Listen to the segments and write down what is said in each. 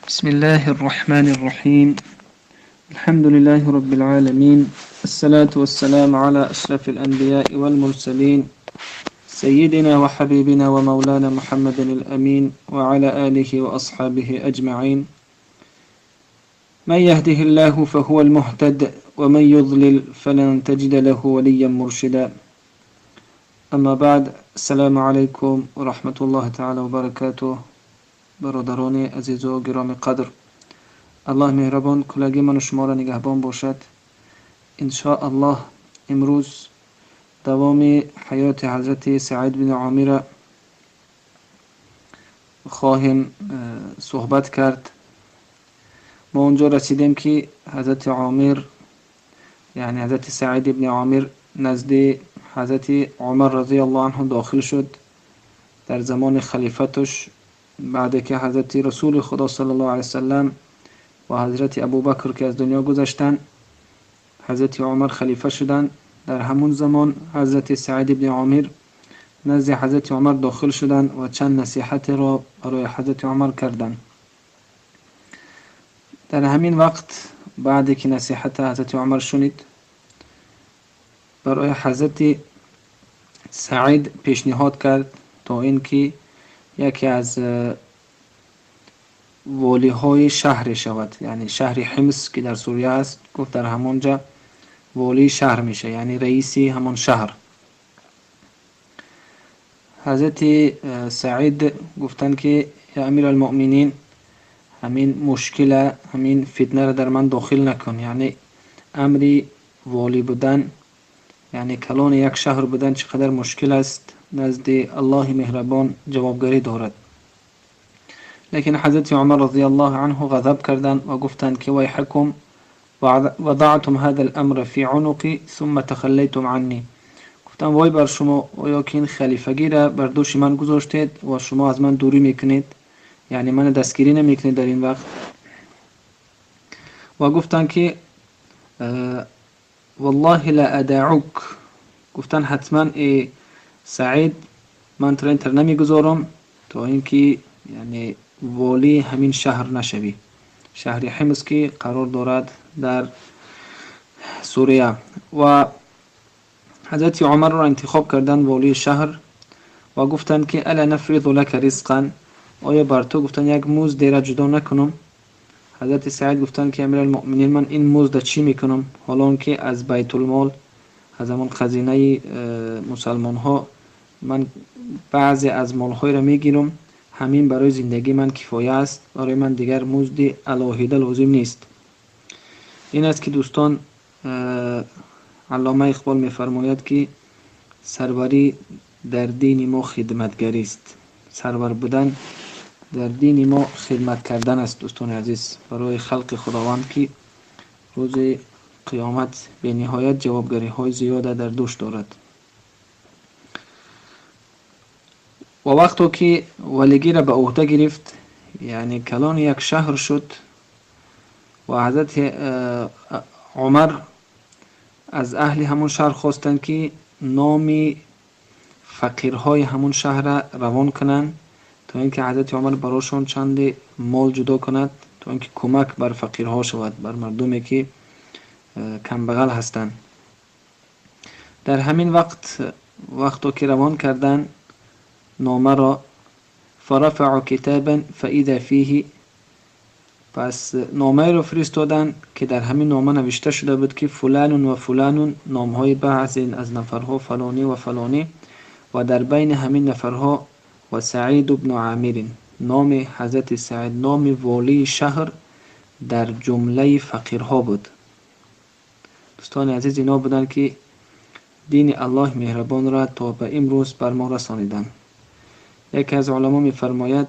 بسم الله الرحمن الرحيم. الحمد لله رب العالمين، الصلاة والسلام على أشرف الأنبياء والمرسلين، سيدنا وحبيبنا ومولانا محمد الأمين وعلى آله وأصحابه أجمعين. من يهده الله فهو المهتد، ومن يضلل فلن تجد له وليا مرشدا. أما بعد، السلام عليكم ورحمة الله تعالى وبركاته. برادران عزیز و گرامی قدر، الله مهربان کلگی من و شما را نگهبان باشد. ان شاء الله امروز دوام حیات حضرت سعید بن عامر خواهیم صحبت کرد. ما اونجا رسیدیم که حضرت عامر، یعنی حضرت سعید بن عامر، نزد حضرت عمر رضی الله عنه داخل شد در زمان خلیفتش، بعد که حضرت رسول خدا صلی الله علیه وسلم و حضرت ابوبکر که از دنیا گذشتند، حضرت عمر خلیفه شدند. در همون زمان حضرت سعید بن عامر نزد حضرت عمر داخل شدند و چند نصیحت را برای حضرت عمر کردند. در همین وقت بعد که نصیحت حضرت عمر شنید، برای حضرت سعید پیشنهاد کرد تا اینکه یکی از والی های شهر شود، یعنی شهر حمص که در سوریه است. گفت در همانجا والی شهر میشه، یعنی رئیسی همان شهر. حضرت سعید گفتند که یا امیر المؤمنین، همین مشکل، همین فتنه را در من داخل نکن. یعنی امری والی بودن، یعنی کلان یک شهر بودن، چقدر مشکل است، نزد الله مهربان جوابگری دارد. لیکن حضرت عمر رضی الله عنه غضب کردند و گفتند که ویحکم وضعتم هذا الامر في عنقي ثم تخلیتم عني. گفتم وای بر شما، آیا که این خلیفگی را بر دوش من گذاشتید و شما از من دوری میکنید، یعنی من دستگیری نمیکنید در این وقت. و گفتند که والله لا ادعوک. گفتن حتما ای سعید، من تو را اینتر نمیگذارم تا اینکه یعنی والی همین شهر نشوی، شهر حمص که قرار دارد در سوریه. و حضرت عمر را انتخاب کردند والی شهر و گفتند که الا نفرض لك رزقا، آیا بر تو گفتن یک مزد را جدا نکنم؟ حضرت سعید گفتند که امیرالمؤمنین، من این مزد چی میکنم، حالا که از بیت المال، از همان خزینه مسلمان ها، من بعضی از مالهای را میگیرم، همین برای زندگی من کفایه است، برای من دیگر مزد علاهیده لازم نیست. این است که دوستان، علامه اقبال میفرماید که سروری در دین ما خدمتگری است. سرور بودن در دین ما خدمت کردن است دوستان عزیز، برای خلق خداوند که روز قیامت به نهایت جوابگری های زیاده در دوش دارد. و وقتی که ولیگی را به عهده گرفت، یعنی کلان یک شهر شد، و حضرت عمر از اهل همون شهر خواستند که نام فقیرهای همون شهر را روان کنند تا اینکه حضرت عمر براشون چند مال جدا کند، تا اینکه کمک بر فقیرها شود، بر مردمی که کمبغل هستند. در همین وقت، وقتی که روان کردن نامه را، فرفعوا کتابا فاذا فیه، پس نامه را فرستادن که در همین نامه نوشته شده بود که فلان و فلان، نامهای بعضی از نفرها، فلانی و فلانی، و در بین همین نفرها و سعید بن عامر، نام حضرت سعید، نام والی شهر، در جمله فقیرها بود. دوستان عزیز، اینا بودند که دین الله مهربان را تا به امروز بر ما رسانیدند. یکی از علما میفرماید،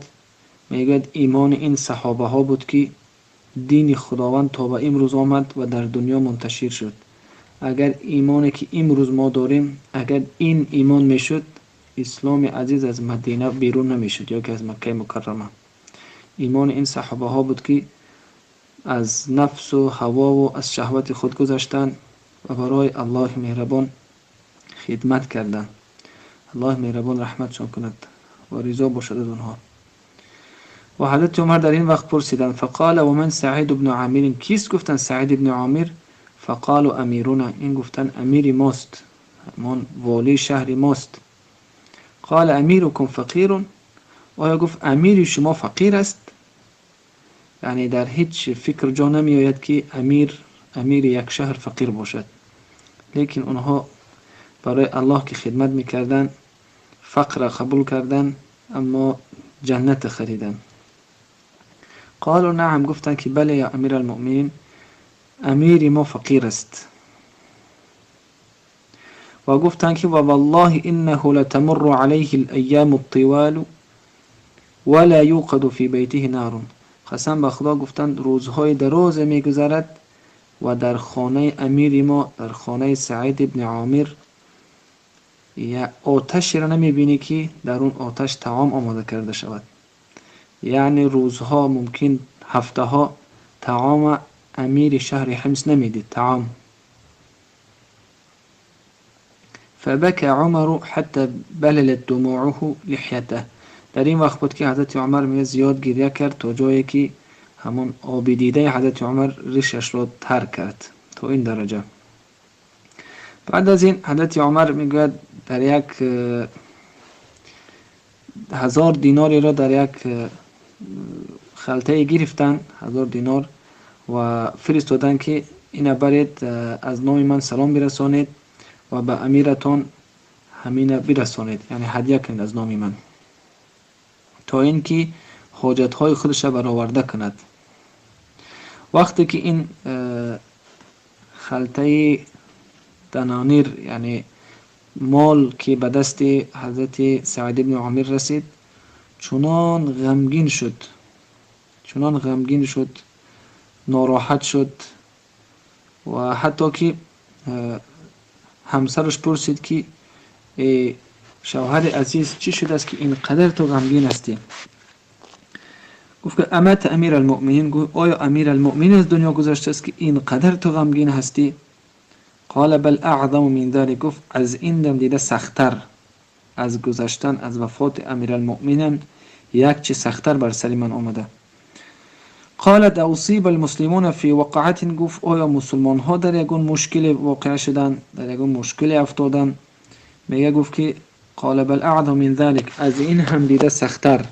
میگوید ایمان این صحابه ها بود که دین خداوند تا به امروز آمد و در دنیا منتشر شد. اگر ایمانی که امروز ما داریم، اگر این ایمان میشد، اسلام عزیز از مدینه بیرون نمیشد یا که از مکه مکرمه. ایمان این صحابه ها بود که از نفس و هوا و از شهوت خود گذشتند و برای الله مهربان خدمت کردند. الله مهربان رحمتشان کند و رضا باشد از آنها. و حضرت عمر در این وقت پرسیدند فقال و من سعید بن عامر، کیست؟ گفتند سعید بن عامر. فقالوا امیرنا، این گفتند امیر ماست، همان والی شهر ماست. قال امیرکم فقیر، آیا گفت امیر شما فقیر است؟ یعنی در هیچ فکر جا نمی آید که امیر یک شهر فقیر باشد، لیکن آنها برای الله که خدمت میکردند فقر قبول کردند، اما جنت خریدند. قالوا نعم، گفتند که بله یا امیر المؤمنین، امیر ما فقیر است. و گفتند که و والله انه لتمر علیه الایام الطوال ولا یوقد فی بیته نار. قسم به خدا گفتند روزهای دراز میگذرد و در خانه امیر ما، در خانه سعید ابن عامر، یا آتش را نمیبینی که در اون آتش طعام آماده کرده شود. یعنی روزها، ممکن هفته ها طعام امیر شهر حمص نمیدید طعام. فبكى عمر حتى بللت دموعه لحیته. در این وقت بود که حضرت عمر میگه زیاد گریه کرد تا جایی که همون آبی دیده حضرت عمر ریشش را تر کرد، تا این درجه. بعد از این حضرت عمر میگوید در یک 1000 دیناری را در یک خلطه گرفتن، 1000 دینار، و فرستادن که اینا برید از نام من سلام برسانید و به امیرتان همین برسانید، یعنی هدیه کنید از نام من، تا اینکه حاجتهای خودش را برآورده کند. وقتی که این خلطه دنانیر، یعنی مال که به دست حضرت سعید بن عامر رسید، چنان غمگین شد، چنان غمگین شد، ناراحت شد، و حتی که همسرش پرسید که ای شوهر عزیز، چی شده است که اینقدر تو غمگین هستی؟ گفت که امت امیر المؤمنین، گفت آیا امیر المؤمنین از دنیا گذشته است که اینقدر تو غمگین هستی؟ قال بل اعظم من ذلك، گفت از این دم دیده سختتر، از گذشتن، از وفات امیرالمؤمنین یک چیز سختتر بر سر من آمده. قالت اصیب المسلمون فی وقعت، گفت آیا مسلمان ها در یگون مشکل واقع شدن، در یگون مشکل افتادن؟ میگه گفت که قال بل اعظم من ذلك، از این هم دیده سختتر،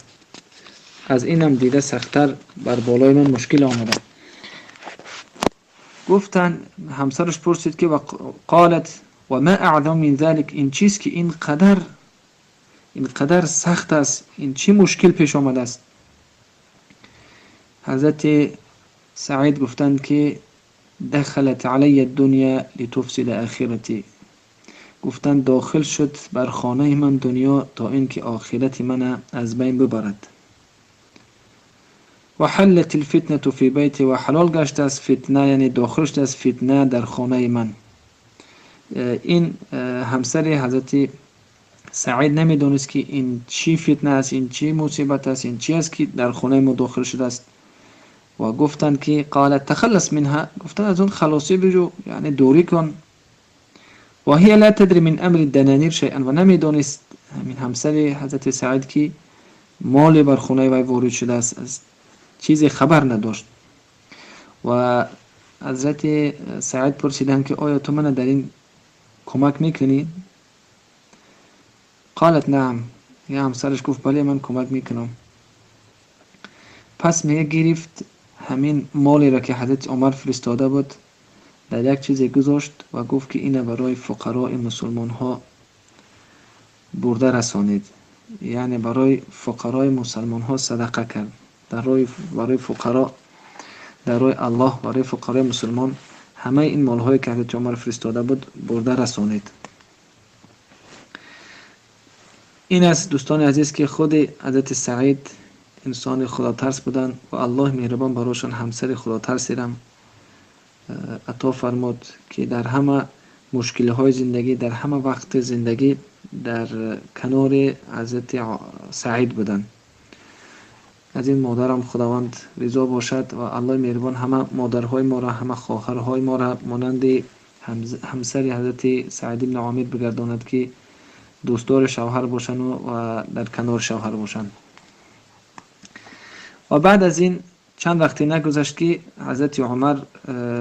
از این هم دیده سختتر بر بالای من مشکل آمده. گفتن، همسرش پرسید که قالت و ما اعظم من ذلك، این چیز که اینقدر سخت است، این چی مشکل پیش آمده است؟ حضرت سعید گفتند که دخلت علی الدنیا لتفسد آخرتی، گفتند داخل شد بر خانه من دنیا تا اینکه آخرت من از بین ببرد. و حلت الفتنه فی بیتی، و حلال گشت از فتنه، یعنی داخل شد از فتنه در خانه من. این همسر حضرت سعید نمیدونست که این چی فتنه است، این چی مصیبت است، این چی است که در خانه ما داخل شده است. و گفتند که قالت تخلص منها، گفتند از اون خلاصی بجو، یعنی دوری کن. و هي لا تدري من امر الدنانير شيئا، و نمیدونست همین همسر حضرت سعید که مال بر خانه وی وارد شده است، از چیزی خبر نداشت. و حضرت سعید پرسیدند که آیا تو من در این کمک میکنی؟ قالت نعم، یا همسرش گفت بله من کمک میکنم. پس میگه گرفت همین مالی را که حضرت عمر فرستاده بود در یک چیزی گذاشت و گفت که اینه برای فقرای مسلمان ها برده رسانید، یعنی برای فقرای مسلمان ها صدقه کرد، در راه برای فقرا، در راه الله، برای فقرای مسلمان همه این مالهایی که حضرت عمر فرستاده بود برده رسانید. این است دوستان عزیز که خود حضرت سعید انسان خدا ترس بودند و الله مهربان برایشان همسر خدا ترسی را عطا فرمود که در همه مشکل های زندگی، در همه وقت زندگی در کنار حضرت سعید بودند. از این مادرم خداوند رضا باشد و الله مهربان همه مادرهای ما را، همه خواهرهای ما را مانند همسر حضرت سعید بن عامر بگرداند که دوستدار شوهر باشند و در کنار شوهر باشند. Ва баъд аз ин чанд вақте нагузашт, ки ҳазрати Умар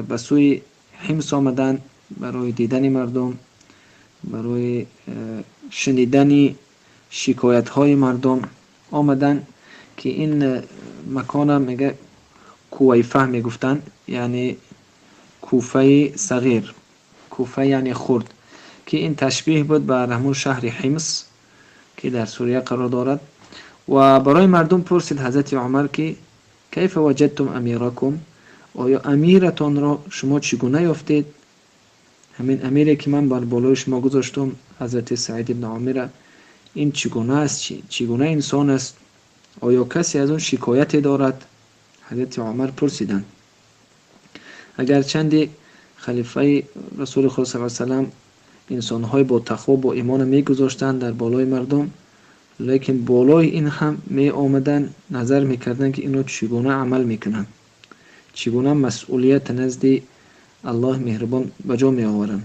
ба сӯи Ҳимс омаданд барои дидани мардум, барои шунидани шикоятҳои мардум омаданд, ки ин макона мега Кувайфа мегуфтанд, яъне Куфаи сағир, Куфа яъне хурд, ки ин ташбеҳ буд бар ҳамун шаҳри Ҳимс, ки дар Сурия қарор дорад. Ва барои мардум пурсид ҳазрати Умар, ки кайфа ваҷадтум амиракум, оё амиратонро шумо чӣ гуна ёфтед? Ҳамин амире ки ман бар болои шумо гузоштум, ҳазрати Саид ибн Омира, ин чӣ гуна аст? Чӣ гуна инсон аст? Оё касе аз он шикояте дорад? Ҳазрати Умар пурсиданд. Агарчанде халифаи расули худо саллаллоҳу алайҳи васаллам инсонҳои бо тақво, бо имона мегузоштанд дар болои мардум, лекин болои ин ҳам меомаданд, назар мекарданд, ки ино чӣ гуна амал мекунанд, чӣ гуна масъулият назди Аллоҳ меҳрубон ба ҷо меоваранд.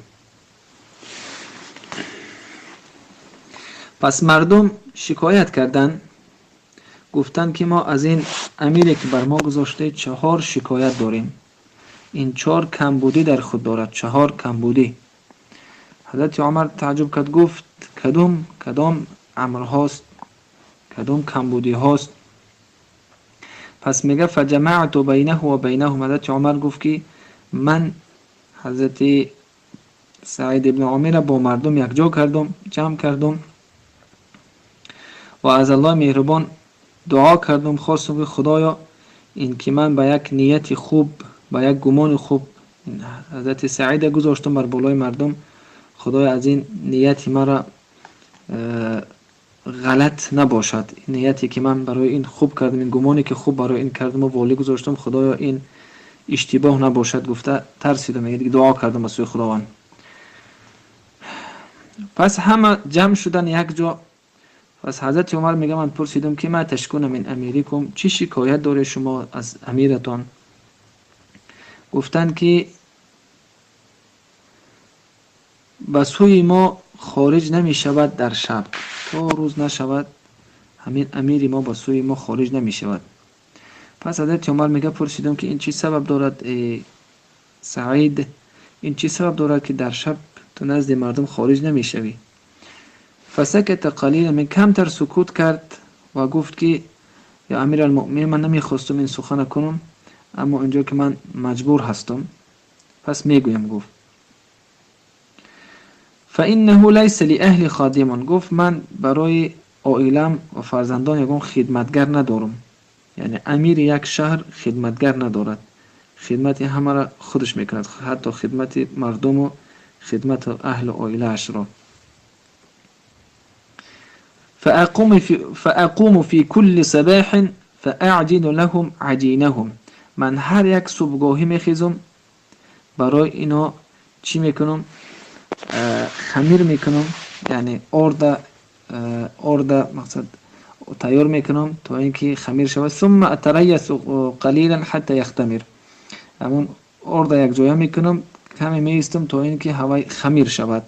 Пас мардум шикоят карданд, гуфтанд, ки мо аз ин амире ки бар мо гузошта 4 шикоят дорем. Ин 4 камбудӣ дар худ дорад, 4 камбудӣ. Ҳазрати Умар таъҷуб кард, гуфт: кадом амрҳост, кадом камбудиҳост? Пас мега фаҷамаъту байнаҳу ва байнаҳум. Ҳазрати Умар гуфт, ки ман ҳазрати Саид ибн Омира бо мардум якҷо кардум, ҷамъ кардум ва аз Аллоҳ меҳрубон дуо кардум, хостум, ки Худоё, ин ки ман ба як нияти хуб, ба як гумони хуб ҳазрати Саида гузоштум бар болои мардум, Худоё, аз ин нияти мара ғалат набошад. Ин нияте ки ман барои ин хуб кардам, ин гумоне ки хуб барои ин кардам ва волӣ гузоштум, Худоё, ин иштибоҳ набошад, гуфта тарсидам, мегӯяд, дуо кардам ба сӯи Худованд. Пас ҳама ҷамъ шуданд як ҷо. Пас ҳазрати Умар мега ман пурсидам, ки ма ташкуна мин амирикум, чӣ шикоят доред шумо аз амиратон? Гуфтанд, ки ба сӯи мо хориҷ намешавад дар шаб, то рӯз нашавад ҳамин амири мо ба сӯи мо хориҷ намешавад. Пас ҳазрати Умар мега пурсидам, ки ин чӣ сабаб дорад, Саид, ин чӣ сабаб дорад, ки дар шаб ту назди мардум хориҷ намешавӣ? Фасаката қалила, мен камтар сукут кард ва гуфт, ки ё амир алмуъминин, ман намехостум ин сухана кунам, аммо инҷо ки ман маҷбур ҳастам, пас мегӯям, гуфт. фаиннаҳу лайса лиаҳли хадимун, гуфт, ман барои оилам ва фарзандон ягон хидматгар надорам. Яъне амири як шаҳр хидматгар надорад, хидмати ҳамаро худаш мекунад, ҳатто хидмати мардуму хидмати аҳлу оилаашро. فأقوم في كل صباح فأعجن لهم عجينهم. من ҳар як субҳгоҳӣ мехезум, барои ино чӣ мекунам? Хамир мекунам, яъне орда мақсад тайёр мекунам, то ин ки хамир шавад. ثم أتريث قليلا حتى يختمر. ҳамон орда якҷоя мекунам, каме меистам, то ин ки ҳавай хамир шавад.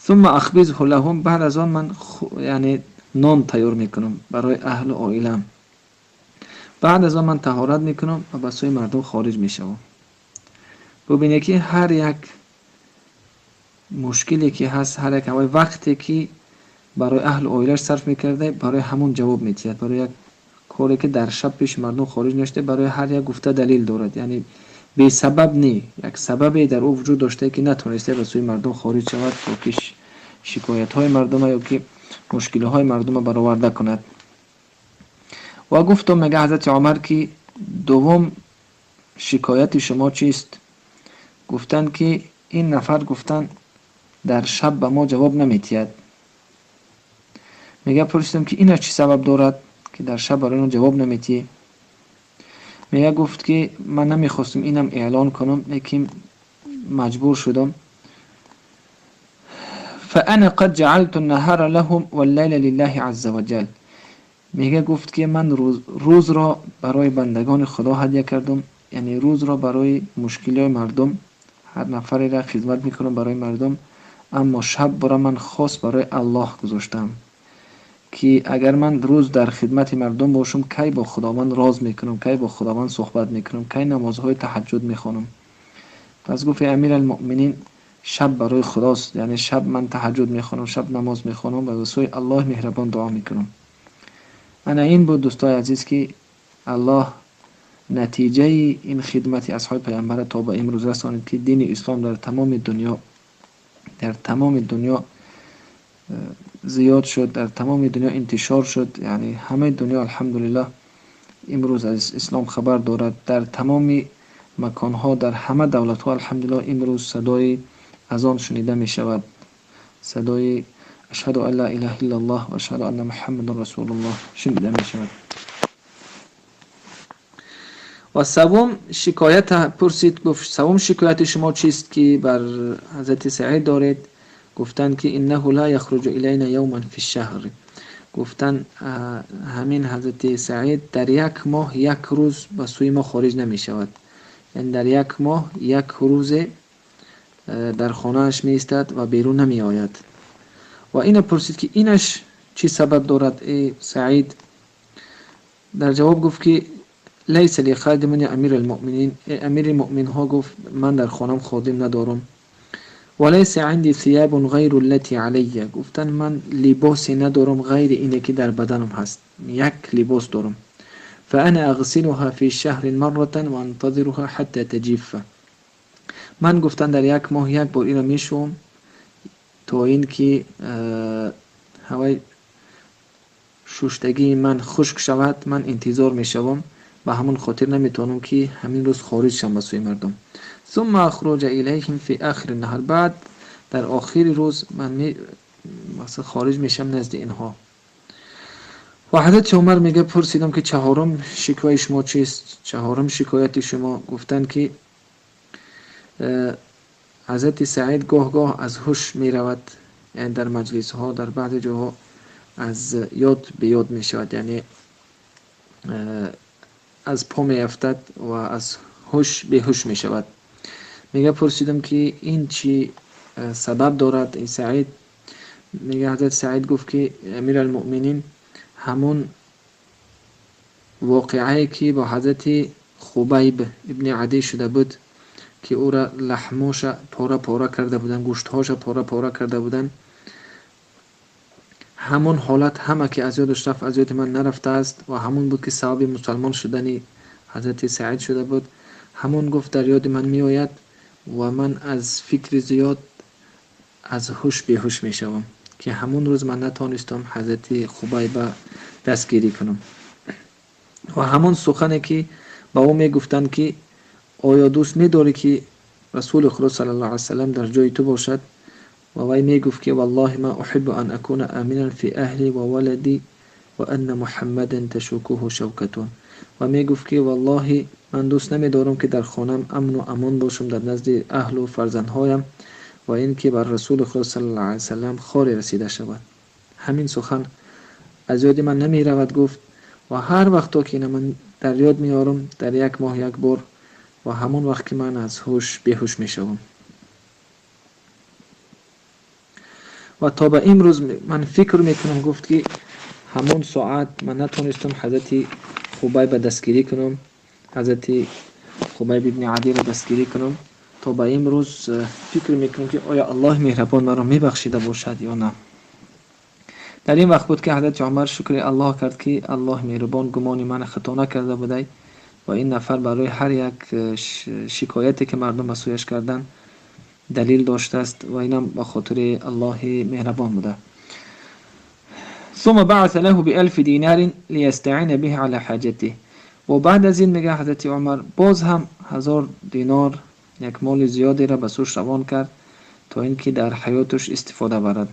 ثم أخبزه لهم. баъд аз он ман яъне нон тайёр мекунам барои аҳлу оилам. Баъд аз он ман таҳорат мекунам ва ба сӯи мардум хориҷ мешавам. Бубинед, ки ҳар як мушкиле ки ҳаст, ҳар як ҳавай вақте ки барои аҳлу оилаш сарф мекарда, барои ҳамон ҷавоб медиҳад. Барои як коре ки дар шаб пеши мардум хориҷ нашуда, барои ҳар як гуфта далил дорад, яъне бесабаб не, як сабабе дар ӯ вуҷуд доштае, ки натонистае ба сӯи мардум хориҷ шавад, то ки шикоятҳои мардума ё ки мушкилиҳои мардума бароварда кунад. Ва гуфтум, мега ҳазрати Умар, ки дуввум шикояти шумо чист? Гуфтанд, ки ин нафар, гуфтанд, дар шаб ба мо ҷавоб наметиҳад. Мега пурсидам, ки инаш чӣ сабаб дорад, ки дар шаб барои он ҷавоб наметиҳӣ? Мега гуфт, ки ман намехостум инам эълон кунам, лекин маҷбур шудам. فأنا قد جعلت النهار لهم والليل لله عز وجل. мега гуфт, ки ман рӯзро барои бандагони Худо ҳадя кардум, яъне рӯзро барои мушкилиҳои мардум, ҳар нафареро хизмат мекунам барои мардум, аммо шабро ман хос барои Аллоҳ гузоштам. ки агар ман рӯз дар хидмати мардум бошам, кай бо Худованд роз мекунам, кай бо Худованд суҳбат мекунам, кай намозҳои таҳаҷҷуд мехонам. Пас гуфт: эй Амиралмӯъминин, шаб барои Худост, яъне шаб ман таҳаҷҷуд мехонам, шаб намоз мехонам ва ба сӯи Аллоҳ меҳрабон дуо мекунам. Ана ин буд, дӯстои азиз, ки Аллоҳ натиҷаи ин хидмати асҳоби паёмбар то ба имрӯз расонид, ки дини ислом дар тамоми дунё, дар тамоми дунё зиёд шуд, дар тамоми дунё интишор шуд. Яъне ҳамаи дунё алҳамдулиллоҳ имрӯз аз ислом хабар дорад. Дар тамоми маконҳо, дар ҳама давлатҳо алҳамдулиллоҳ имрӯз садои азон шунида мешавад, садои ашҳаду ан ла илаҳа иллаллоҳ ва ашҳаду анна муҳаммадан расулуллоҳ шунида мешавад. Ва севум шикоят пурсид, гуфт: севум шикояти шумо чист, ки бар ҳазрати Саид доред? Гуфтанд, ки иннаҳу ла яхруҷу илайна явман фи шаҳр. Гуфтанд, ҳамин ҳазрати Саид дар як моҳ як рӯз ба сӯи мо хориҷ намешавад, яъне дар як моҳ як рӯзе дар хонааш меистад ва берун намеояд. Ва ина пурсид, ки инаш чӣ сабаб дорад, эй Саид? Дар ҷавоб гуфт, ки лайса ли хадимун я амир алмӯъминин. Эй амири мӯъминҳо, гуфт, ман дар хонам ходим надорам. Ва лайса инди сиябун ғайру аллати алайя. Гуфтанд, ман либосе надорам ғайри ине, ки дар баданам ҳаст, як либос дорам. Фа ана ағсилуҳа фи шаҳрин марратан ва антазируҳа ҳатта таҷиффа. Ман, гуфтанд, дар як моҳ як бор инро мешӯм, то ин ки ҳавай шуштагии ман хушк шавад, ман интизор мешавам. Ба ҳамон хотир наметавонам, ки ҳамин рӯз хориҷ шавам ба сӯи мардум. Сумма ахруҷа илайҳим фи ахири наҳар. Баъд дар охири рӯз ман хориҷ мешавам назди инҳо. Ва ҳазрати Умар мега: пурсидам, ки чаҳорум шикваи шумо чист, чаҳорум шикояти шумо? Гуфтанд, ки ҳазрати Саид гоҳ-гоҳ аз ҳуш меравад, яъне дар маҷлисҳо, дар баъзе ҷоҳо аз ёд беёд мешавад, яъне аз по меафтад ва аз ҳуш беҳуш мешавад. Мега: пурсидам, ки ин чӣ сабаб дорад, эй Саид? Мега, ҳазрати Саид гуфт, ки Амиралмӯъминин, ҳамон воқеае, ки бо ҳазрати Хубайб ибни Адӣ шуда буд, ки ӯра лаҳмоша пора пора карда буданд, гӯштҳоша пора пора карда буданд, ҳамон ҳолат ҳама ки аз ёдаш рафт, аз ёди ман нарафтааст. Ва ҳамон буд, ки сабаби мусалмон шудани ҳазрати Саид шуда буд. Ҳамон, гуфт, дар ёди ман меояд ва ман аз фикри зиёд аз ҳуш беҳуш мешавам, ки ҳамон рӯз ман натонистам ҳазрати Хубайба дастгирӣ кунам. Ва ҳамон сухане, ки ба ӯ мегуфтанд, ки оё дӯст медорӣ, ки Расули Худо саллаллоҳу алайҳи васаллам дар ҷои ту бошад? Ва вай мегуфт, ки валлоҳи ма уҳиббу ан акуна аминан фи аҳли ва валади ва анна муҳаммадан ташукуҳу шавкатун. Ва мегуфт, ки валлоҳи ман дӯст намедорам, ки дар хонаам амну амон бошам, дар назди аҳлу фарзандҳоям, ва ин ки бар Расули Худо саллаллоҳу алайҳи васаллам хоре расида шавад. Ҳамин сухан аз ёди ман намеравад, гуфт, ва ҳар вақто, ки ина ман дар ёд меорам, дар як моҳ як бор, ва ҳамон вақт ки ман аз ҳуш беҳуш мешавам. Ва то ба имрӯз ман фикр мекунам, гуфт, ки ҳамон соат ман натонистам ҳазрати Хубайба дастгирӣ кунам, ҳазрати Хубайб ибни Адиро дастгирӣ кунам. То ба имрӯз фикр мекунам, ки оё Аллоҳи меҳрабон маро мебахшида бошад ё на. Дар ин вақт буд, ки ҳазрати Умар шукри Аллоҳ кард, ки Аллоҳ меҳрубон гумони мана хато накарда будай ва ин нафар барои ҳар як шикояте, ки мардум ба сӯяш карданд, далил доштааст ва инам ба хотири Аллоҳи меҳрабон буда. ثم بعث له بألف دینار لیستعین به علی حاجته. و بعد از این، میگه، حضرت عمر باز هم 1000 دینار، یک مال زیادی را به سوش روان کرد تا اینکه در حیاتش استفاده برد.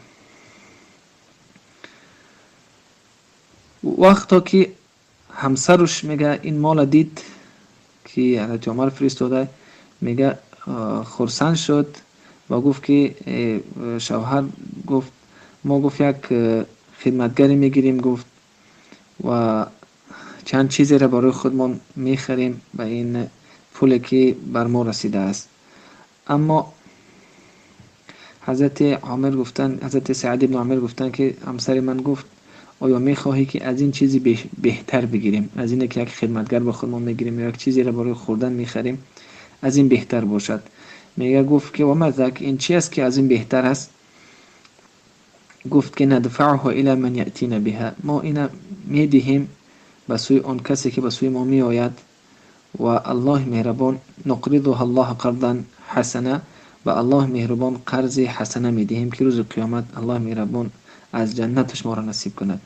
وقتا که همسرش، میگه، این مال دید که حضرت عمر فرستاده، میگه خرسند شد و گفت که شوهر، گفت، ما، گفت، یک خدمتگری میگیریم، گفت، و چند چیزی را برای خودمان میخریم به این پول که بر ما رسیده است. اما حضرت عامر گفتن، حضرت سعید بن عامر گفتن که همسر من گفت Оё мехоҳӣ ки аз ин чизи беҳтар бигирем, аз ине ки як хидматгар ба худмон мегирем ё як чизеро барои хӯрдан мехарем, аз ин беҳтар бошад? Мега гуфт ки وما ذاك, ин чи аст ки аз ин беҳтар аст? Гуфт ки ندفعه إلى من يأتينا بها, мо ина медиҳем ба сӯи он касе ки ба сӯи мо меояд ва Аллоҳи меҳрабон نقرضها الله قرضا حسنا, ба Аллоҳи меҳрубон қарзи ҳасана медиҳем ки рӯзи қиёмат Аллоҳи меҳрабон аз ҷаннаташ моро насиб кунад.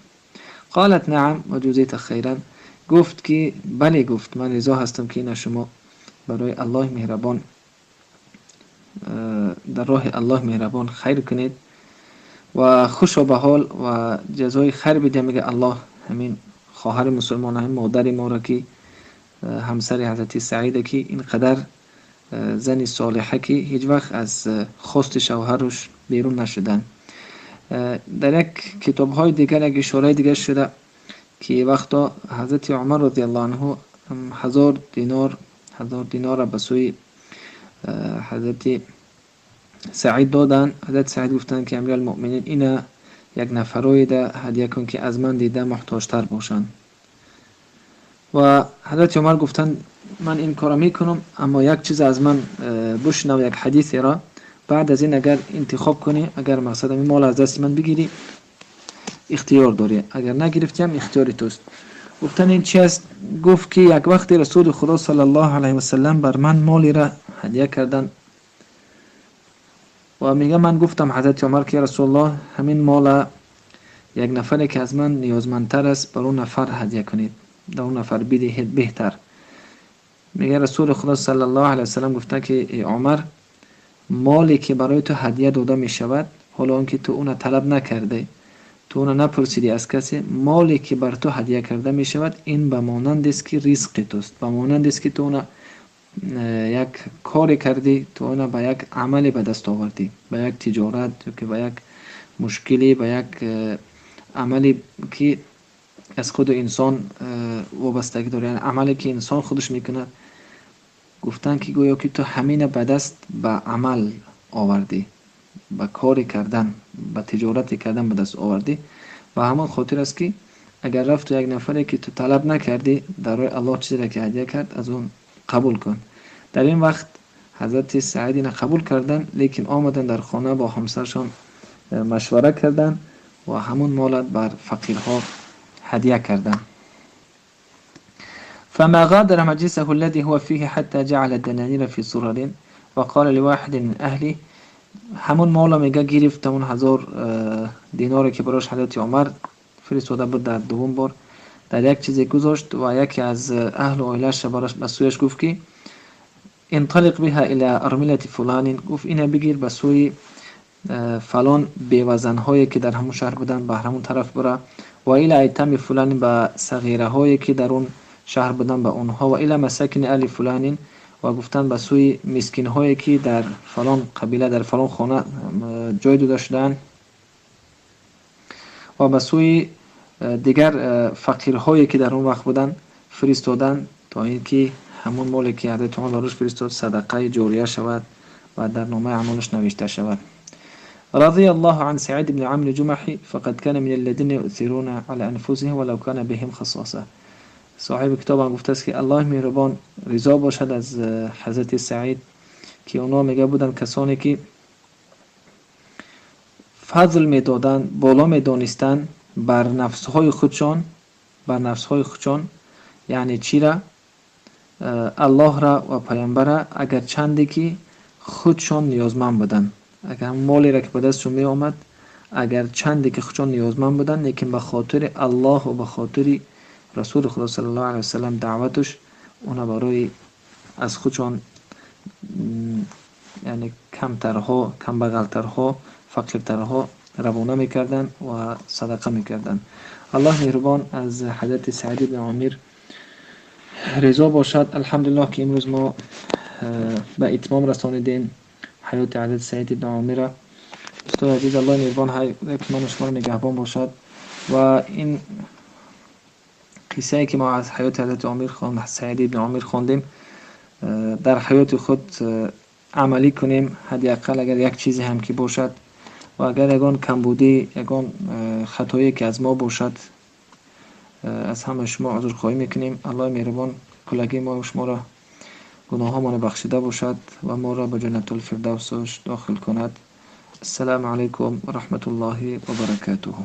قالت نعم وجزيت خيرا, гуфт ки бале, гуфт ман ризо ҳастам ки ина шумо барои Аллоҳи меҳрабон дар роҳи Аллоҳи меҳрабон хайр кунед ва хушо ба ҳол ва ҷазои хайр бидиҳад. Мега Аллоҳ ҳамин хоҳари мусулмон, ҳамин модари моро ки ҳамсари ҳазрати Саида, ки ин қадар зани солиҳа, ки ҳеҷ вақт аз хости шавҳараш берун нашуданд. Дар як китобҳои дигар як ишораи дигар шуда ки вақто ҳазрати Умар розияллоҳу анҳу 1000 динорро ба сӯи ҳазрати Саид доданд, ҳазрати Саид гуфтанд ки амиралмуъминин, ина як нафароеда ҳадя кун ки аз ман дида муҳтоҷтар бошанд. Ва ҳазрати Умар гуфтанд: ман ин корро мекунам, аммо як чиз аз ман бишнав, як ҳадисеро, баъд аз ин агар интихоб кунӣ, агар мақсад ин мол аз дасти ман бигирӣ, ихтиёр дорӣ, агар нагирифтиам, ихтиёри туст. Гуфтан: ин чи аст? Гуфт ки як вақте Расули Худо саллаллоҳу алайҳи васаллам бар ман молеро ҳадя карданд ва мега ман гуфтам ҳазрати Умар ки Расулуллоҳ, ҳамин мола як нафаре ки аз ман ниёзмандтар аст, бар он нафар ҳадя кунед, дар он нафар бидиҳед беҳтар. Мега Расули Худо саллаллоҳу алайҳи васаллам гуфтанд ки эй Умар, моле ки барои ту ҳадя дода мешавад, ҳоло он ки ту уна талаб накарде, ту уна напурсидӣ аз касе, моле ки бар ту ҳадя карда мешавад, ин ба монандест ки ризқи туст, ба монандест ки ту уна як коре кардӣ, ту уна ба як амале ба даст овардӣ, ба як тиҷорат ё ки ба як мушкилӣ, ба як амале ки аз худи инсон вобастагӣ дорад, яъне амале ки инсон худаш мекунад. Гуфтанд ки гӯё ки ту ҳамина ба даст ба амал овардӣ, ба коре кардан, ба тиҷорате кардан ба даст овардӣ. Ба ҳамон хотир аст ки агар рафту як нафаре ки ту талаб накардӣ, дар роҳи Аллоҳ чизеро ки ҳадя кард, аз он қабул кун. Дар ин вақт ҳазрати Саид ина қабул карданд, лекин омаданд дар хона, бо ҳамсаршон машвара карданд ва ҳамон молат бар фақирҳо ҳадя карданд. فما غادر مجلسه الذي هو فيه حتى جعل الدنانير في صرر وقال لواحد من أهله. ҳамон мола мега гирифт, ҳамон 1000 диноре ки барош ҳазрати Умар фиристода буд, дар дуввум бор дар як чизе гузошт ва яке аз аҳлу оилааш барош ба сӯяш гуфт ки انطلق بها إلى أرملة فلان, гуфт ина бигир, ба сӯи фалон бевазанҳое ки дар ҳамон шаҳр буданд, ба ҳамон тараф бура, وإلى أيتام فلان, ба сағираҳое ки дар он шаҳр буданд, ба онҳо, وإلى مساكين آل فلان, ва гуфтанд ба сӯи мискинҳое ки дар фалон қабила, дар фалон хона ҷой дода шудаанд, ва ба сӯи дигар фақирҳое ки дар он вақт буданд фиристоданд, то ин ки ҳамон моле ки ҳазрати Умар барош фиристод, садақаи ҷория шавад ва дар номаи аъмолаш навишта шавад. رضي الله عن سعيد بن عمرو الجمحي فقد كان من الذين يؤثرون على أنفسهم ولو كان بهم خصاصة. Соҳиби китобам гуфтааст ки Аллоҳи меҳрубон ризо бошад аз ҳазрати Саид, ки онҳо мега буданд касоне ки фазл медоданд, боло медонистанд бар нафсҳои худшон, бар нафсҳои худшон, яъне чира? Аллоҳра ва паёмбара, агарчанде ки худшон ниёзманд буданд. Агар молеро ки ба дастшон меомад, агарчанде ки худшон ниёзманд буданд, лекин ба хотири Аллоҳу ба хотири Расули Худо саллаллоҳу алайҳи васаллам даъватуш, уна барои аз худшон, яъне камтарҳо, камбағалтарҳо, фақиртарҳо равона мекарданд ва садақа мекарданд. Аллоҳ меҳрубон аз ҳазрати Саид ибни Омир ризо бошад. Алҳамдулиллоҳ ки имрӯз мо ба итмом расонидем ҳаёти ҳазрати Саид ибни Омира. Устоди азиз, Аллоҳи меҳрубон ки ману шуморо нигаҳбон бошад ва ин қиссае ки мо аз ҳаёти ҳазрати Омир, Саид ибни Омир хондем, дар ҳаёти худ амалӣ кунем, ҳадди ақал агар як чизе ҳам ки бошад. Ва агар ягон камбудӣ, ягон хатое ки аз мо бошад, аз ҳамаи шумо узрхоҳӣ мекунем. Аллоҳи меҳрубон куллагии мо шуморо гуноҳҳомонро бахшида бошад ва моро ба ҷаннатулфирдавсаш дохил кунад. Ассалому алайкум ва раҳматуллоҳи ва баракатуҳу.